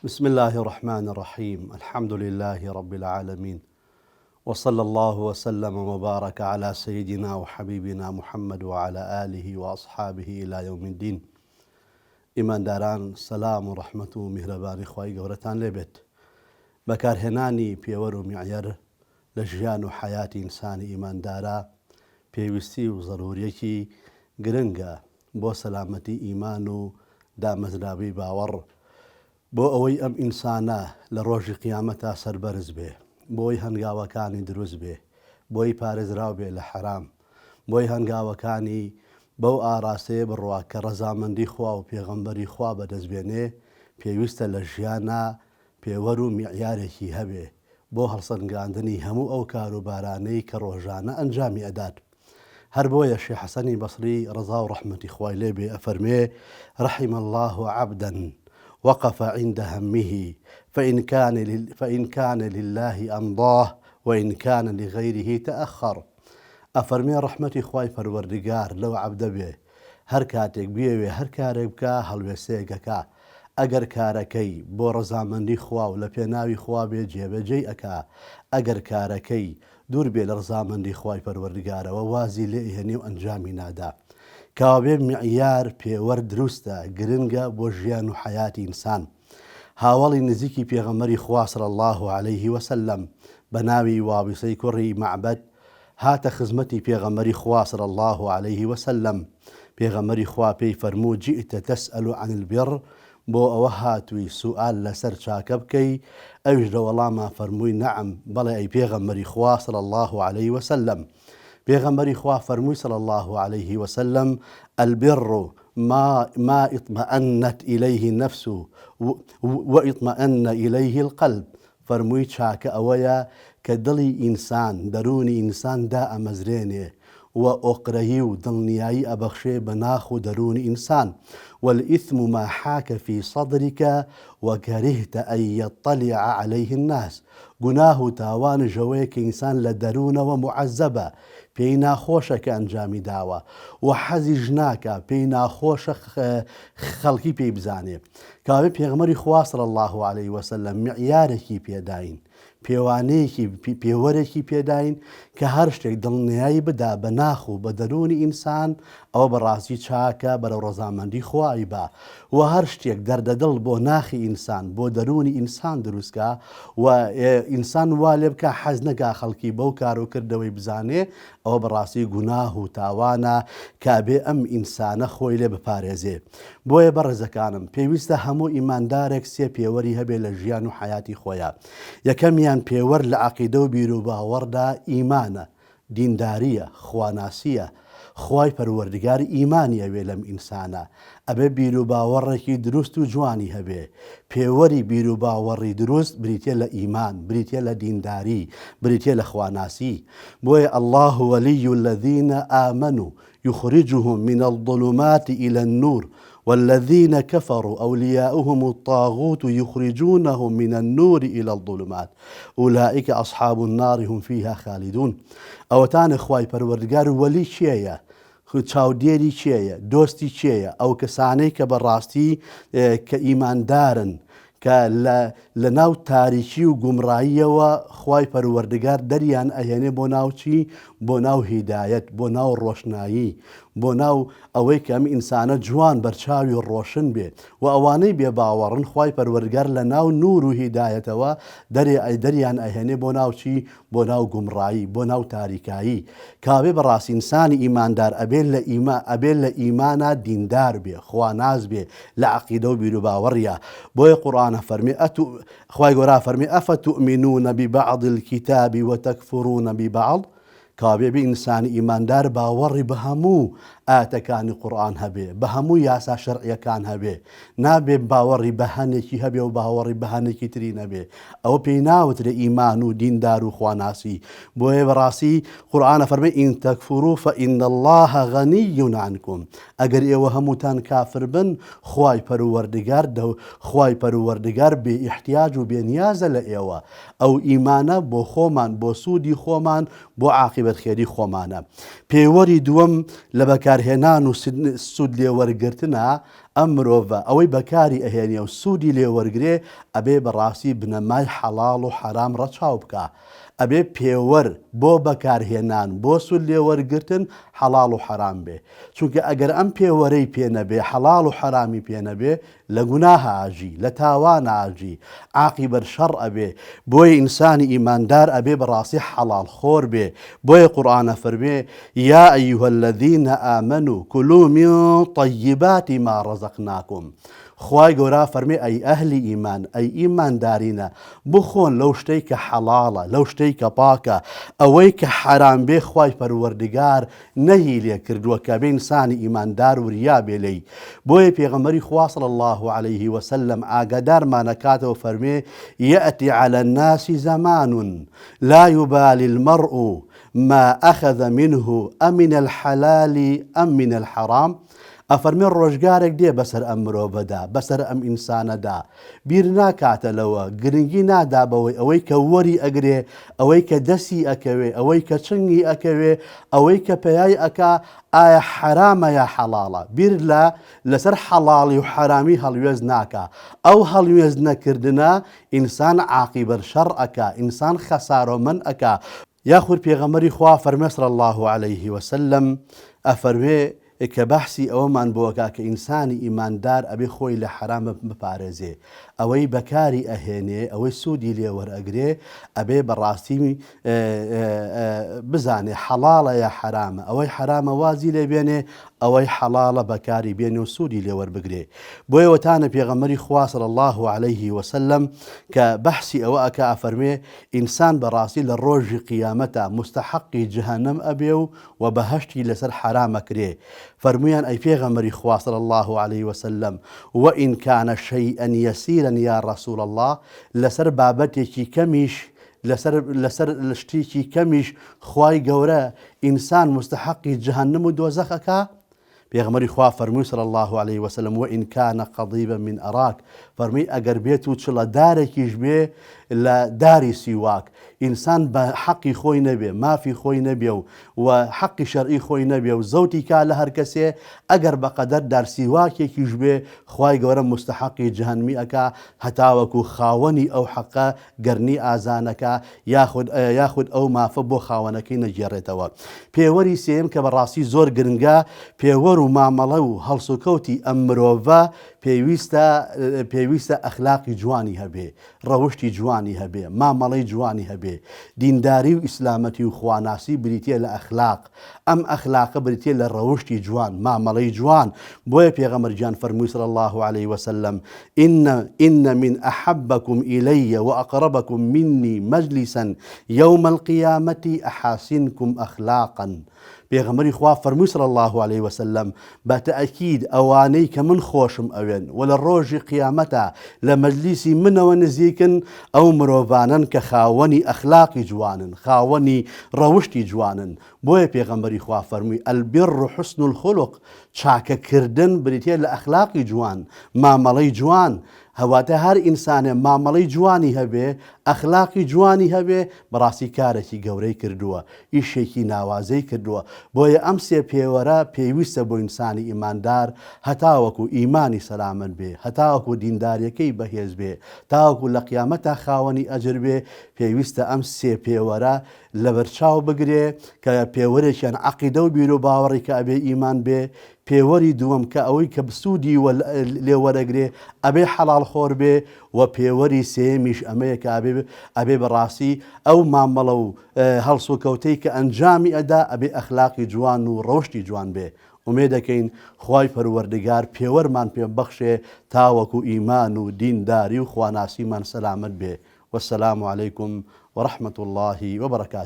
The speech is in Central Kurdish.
بسم اللە الرحمن الرحیم الحمد للە رب العالمین وصلی اللە وسلم وبارک علی سیدنا وحبیبنا محمد وعلی آله واصحابه الی یوم الدین ئیمانداران سەلام و ڕەحمەت و میهرەبانی خوای گەورەتان لێ بێت بەکارهێنانی پێوەر و میعیەر لە ژیان و حەیاتی ئینسانی ئیماندارا پێویستی و زەروریەکی گرنگە بۆ سەلامەتی ئیمان و دامەزراوی باوەڕ، بۆ ئەوەی ئەم ئینسانە لە ڕۆژی قیامەتا سەربەرز بێ، بۆی هەنگاوەکانی دروست بێ، بۆی پارێزراو بێ لە حەرام، بۆی هەنگاوەکانی بەو ئاراستەیە بڕوا کە ڕەزامەندی خوا و پێغەمبەری خوا بەدەست بێنێ، پێویستە لە ژیانا پێوەر و میعیارێکی هەبێ بۆ هەڵسەنگاندنی هەموو ئەو کاروبارانەی کە ڕۆژانە ئەنجامی ئەدات. هەر بۆیە شێخ حەسەنی بەسری ڕەزا و ڕەحمەتی خوای لێ بێ ئەفەرموێ، رحم اللە عبدا وقف عند همه فإن كان فإن كان لله أمضاه وإن كان لغیره تأخر ئەفەرموێ ڕەحمەتی خوای پەروەردگار لەو عەبدە بێ هەر کاتێک بیەوێ هەر کارێک بکا هەڵوێستەیەک ئەکا ئەگەر کارەکەی بۆ ڕەزامەندی خوا و لە پێناوی خوا بێ جێبەجێی ئەکا ئەگەر کارەکەی دوور بێ لە ڕزامەندی خوای پەروەردگارەوە وازی لێ ئەهێنێ و ئەنجامی نادا. کەوابێ معیار، پێوەر، دروستە، گرنگە بۆ ژیان و حەیاتی ئینسان. هاوەڵی نزیکی پێغەمبەری خوا صلی اللە علیه وسلم بە ناوی وابصەی کوڕی مەعبەد هاتە خزمەتی پێغەمبەری خوا صلی اللە علیه وسلم، پێغەمبەری خوا پێی فەرموو جئت تسأل عن البر بۆ ئەوە هاتووی سوئال لەسەر چاکە بکەی؟ ئەویش لە وەڵاما فەرمووی نەعم، بەڵێ ئەی پێغەمبەری خوا صلی اللە علیە وسلم. پێغەمبەری خوا فەرمووی صلی اللە علیه وسلم البر ما ما اطمأنت الیه النفس و اطمأن الیه القلب فەرمووی چاکە ئەوەیە کە دڵی ئینسان، دەروونی ئینسان دائەمەزرێنێ و ئۆقرەیی و دڵنیایی ئەبەخشێ بە ناخ و دەروونی ئینسان، والإثم ما حاک فی صدرک وکرهت ان یطلع علیه الناس، گوناه و تاوانیش ئەوەیە کە ئینسان لە دەروونەوە موعەزەبە، پێی ناخۆشە کە ئەنجامی داوە و حەزیش ناکا، پێی ناخۆشە خەڵکی پێی بزانێ. کەوابێ پێغەمبەری خوا صلی اللە علیە وسلم معیارێکی پێداین، پێوانەیەکی پێوەرێکی پێداین کە هەر شتێک دڵنیایی بدا بە ناخ و بە دەروونی ئینسان ئەوە بە ڕاستی چاکە بەرەو ڕەزامەندی خوا ئەیبا و هەر شتێک دەردەدڵ بۆ ناخی ئینسان بۆ دەروونی ئینسان دروستکا و ئینسان وا لێ بکا حەز نەکا خەڵکی بەو کار و کردەوەی بزانێ ئەوە بەڕاستی گوناه و تاوانە کە ئەبێ ئەم ئینسانە خۆی لێ بپارێزێ. بۆیە بەڕێزەکانم پێویستە هەموو ئیماندارێک سێ پێوەری هەبێ لە ژیان و حەیاتی خۆیا. یەکەمیان پێوەر لە عەقیدە و بیروباوەڕدا ئیمانە، دیندارییە، خواناسییە، خوای پەروەردگار ئیمانی ئەوێ لەم ئینسانە، ئەبێ بیروباوەڕێکی دروست و جوانی هەبێ، پێوەری بیروباوەڕی دروست بریتیە لە ئیمان، بریتیە لە دینداری، بریتیە لە خواناسی، بۆیە اللە ولی الذین آمنوا یخرجهم من الظلمات الی النور والذین کفروا اولیاؤهم الطاغوت یخرجونهم من النور الی الظلمات اولئک اصحاب النار هم فیها خالدون ئەوەتانە خوای پەروەردگار وەلی کێیە چاودێری کێیە دۆستی کێیە ئەو کەسانەی کە بەڕاستی کە ئیماندارن کە لە لە ناو تاریکی و گومڕاییەوە خوای پەروەردگار دەریان ئەهێنێ بۆ ناو چی؟ بۆ ناو هیدایەت، بۆ ناو ڕۆشنایی، بۆ ناو ئەوەی کە ئەم ئینسانە جوان بەرچاوی ڕۆشن بێ و ئەوانەی بێ باوەڕن خوای پەروەردگار لە ناو نور و هیدایەتەوە دەرێ دەریان ئەهێنێ بۆ ناو چی؟ بۆ ناو گومڕایی، بۆ ناو تاریکایی. کاوێ بەڕاستی ئینسانی ئیماندار ئەبێ لە ئیما ئەبێ لە ئیمانا دیندار بێ، خواناس بێ لە عەقیدە و بیروباوەڕیا. بۆیە قورئان ئەفەرمێ ئەتو خوای گەورە ئەفەرمێ افتومنون ببعض الکتاب وتکفرون ببعض کەوابێ بێ ئینسانی ئیماندار باوەڕی بە هەموو ئایەتەکانی قورئان هەبێ، بە هەموو یاسا شەرعیەکان هەبێ، نابێ باوەڕی بە هەنێکی هەبێ و باوەڕی بە هەنێکی تری نەبێ، ئەوە پێی ناوترێ ئیمان و دیندار و خواناسی، بۆیە بەڕاستی قورئان ئەفەرمێ ان تکفروا فان اللە غنی عنکم، ئەگەر ئێوە هەمووتان کافر بن خوای پەروەردگار خوای پەروەردگار بێ ئیحتیاج و بێ نیازە لە ئێوە، ئەو ئیمانە بۆ خۆمان بۆ سوودی خۆمان بۆ عاقیبەت خێری خۆمانە. پێوەری دووەم لە بەکارهێنان و سوود لێوەرگرتنە ئەم مرۆڤە ئەوەی بەکاری ئەهێنێ و سوودی لێ وەرگرێ ئەبێ بەڕاستی بنەمای حەڵاڵ و حەرام ڕەچاو بکا. ئەبێ پێوەر بۆ بەکارهێنان بۆ سوود لێ وەرگرتن حەڵاڵ و حەرام بێ. چونکە ئەگەر ئەم پێوەرەی پێ نەبێ حەڵاڵ و حەرامی پێ نەبێ لە گوناها ئەژی، لە تاوانا ئەژی، عاقیبەت شەڕ ئەبێ، بۆیە ئینسانی ئیماندار ئەبێ بەڕاستی حەڵاڵ خۆر بێ، بۆیە قورئان ئەفەرموێ، یا ایها الذین آمنوا کلوا من طیبات ما رزقناکم، خوای گەورە ئەفەرموێ ئەی ئەهلی ئیمان، ئەی ئیماندارینە، بخۆن لەو شتەی کە حەڵاڵە، لەو شتەی کە پاکە، ئەوەی کە حەرام بێ خوای پەروەردگار نەهی لێ کردووە کە بێ ئینسانی ئیماندار وریا بێ لێی بۆیە پێغەمبەری خوا صلی اللە علیه وسلم ئاگادارمان ئەکاتەوە فەرمێ یەئتی علی الناس زمان لا یبالی المرء ما اخذ منه امن الحلال ام من الحرام ئەفەرمێ ڕۆژگارێک دێ بەسەر ئەم مرۆڤەدا بەسەر ئەم ئینسانەدا بیر ناکاتە لەوە، گرنگی نادا بەوەی ئەوەی کە وەری ئەگرێ، ئەوەی کە دەسی ئەکەوێ، ئەوەی کە چنگی ئەکەوێ، ئەوەی کە پەیای ئەکا ئایا حەرامە یا حەڵاڵە، بیر لە لەسەر حەڵاڵی و حەرامی هەڵوێست ناکا، ئەو هەڵوێست نەکردنە ئینسان عاقیبەت شەڕ ئەکا، ئینسان خەسارۆمەند ئەکا. یاخود پێغەمبەری خوا فەرمێ صلی اللە علیه وسلم ئەفەرمێ، کە بەحسی ئەوەمان بۆ ئەکا کە ئینسانی ئیماندار ئەبێ خۆی لە حەرام بپارێزێ، ئەوەی بەکاری ئەهێنێ، ئەوەی سوودی لێ وەرئەگرێ ئەبێ بەڕاستی بزانێ حەڵاڵە یا حەرامە، ئەوەی حەرامە وازی لێ بێنێ، ئەوەی حەڵاڵە بەکاری بێنێ و سوودی لێ وەربگرێ. بۆیە وەتانە پێغەمبەری خوا صلی اللە علیه وسلم کە بەحسی ئەوە ئەکا ئەفەرموێ، ئینسان بەڕاستی لە ڕۆژی قیامەتا موستەحەقی جەهەنەم ئەبێ و وە بەهەشتی لەسەر حەرام ئەکرێ، فەرموویان ئەی پێغەمبەری خوا صلی اللە علیە وسلم وان کان شیئا یسیرا یا رسول اللە لەسەر بابەتێکی کەمیش لەسەر لەسەر شتێکی کەمیش خوای گەورە ئینسان موستەحەقی جەهەنم و دۆزەخ ئەکا؟ پێغەمبەری خوا فەرمووی صلی اللە علیە وسلم وان کان قضیبا من اراک فەرمووی ئەگەر بێت و چڵە دارێکیش بێ لە داری سیواک ئینسان بە حەقی خۆی نەبێ مافی خۆی نەبێ و و حەقی شەرعی خۆی نەبێ و زەوتی کا لە هەر کەسێ ئەگەر بە قەدەر دار سیواکێکیش بێ خوای گەورە موستەحەقی جەهەنمی ئەکا هەتاوەکو خاوەنی ئەو حەقە گەرنی ئازانەکە یاخود یاخود ئەو مافە بۆ خاوەنەکەی نەگێڕێتەوە. پێوەری سێیەم کە بەڕاستی زۆر گرنگە، پێوەر و مامەڵە و هەڵسوکەوتی ئەم مرۆڤە پێویستە پێویستە ئەخلاقی جوانی هەبێ، ڕەوشتی جوانی هەبێ، مامەڵەی جوانی هەبێ. دینداری و ئیسلامەتی و خواناسی بریتییە لە ئەخلاق. ئەم ئەخلاقە بریتییە لە ڕەوشتی جوان، مامەڵەی جوان، بۆیە پێغەمبەر گیان فەرمووی صلی اللە علیە وسلم، ان ان من احبکم الی واقربکم منی مجلسا یوم القیامە احاسنکم اخلاقا، پێغەمبەری خوا فەرمووی صلی اللە علیە وسلم، بە تەئکید ئەوانەی کە من خۆشم ئەوێن و لە ڕۆژی قیامەتا لە مەجلیسی منەوە نزیکن ئەو مرۆڤانەن کە خاوەنی ئەخلاقی جوانن، خاوەنی ڕەوشتی جوانن، بۆیە پێغەمبەری خوا فەرمووی، البر حسن الخلق، چاکە کردن بریتیە لە ئەخلاقی جوان، مامەڵەی جوان، واتە هەر ئینسانێ مامەڵەی جوانی هەبێ، ئەخلاقی جوانی هەبێ، بەڕاستی کارێکی گەورەی کردووە، ئیشێکی ناوازەی کردووە، بۆیە ئەم سێ پێوەرە پێویستە بۆ ئینسانی ئیماندار هەتاوەکو ئیمانی سەلامەت بێ، هەتاوەکو دینداریەکەی بەهێز بێ، تاوەکو لە قیامەتا خاوەنی ئەجر بێ، پێویستە ئەم سێ پێوەرە لەبەرچاو بگرێ کە پێوەرێکیان عەقیدە و بیروباوەڕی کە ئەبێ ئیمان بێ، پێوەری دووەم کە ئەوەی کە سوودی لێ وەرەگرێ ئەبێ حەڵاڵ خۆر بێ و پێوەری سێیەمیش ئەمەیە کە ئەبێ ئەبێ بەڕاستی ئەو مامەڵە و هەڵسوکەوتەی کە ئەنجامی ئەدا ئەبێ ئەخلاقی جوان و ڕەوشتی جوان بێ. ئومێدەکەین خوای پەروەردگار پێوەرمان پێ ببەخشێ تاوەکو ئیمان و دینداری و خواناسیمان سەلامەت بێ. والسلام علیکم ورحمە اللە وبرکاته.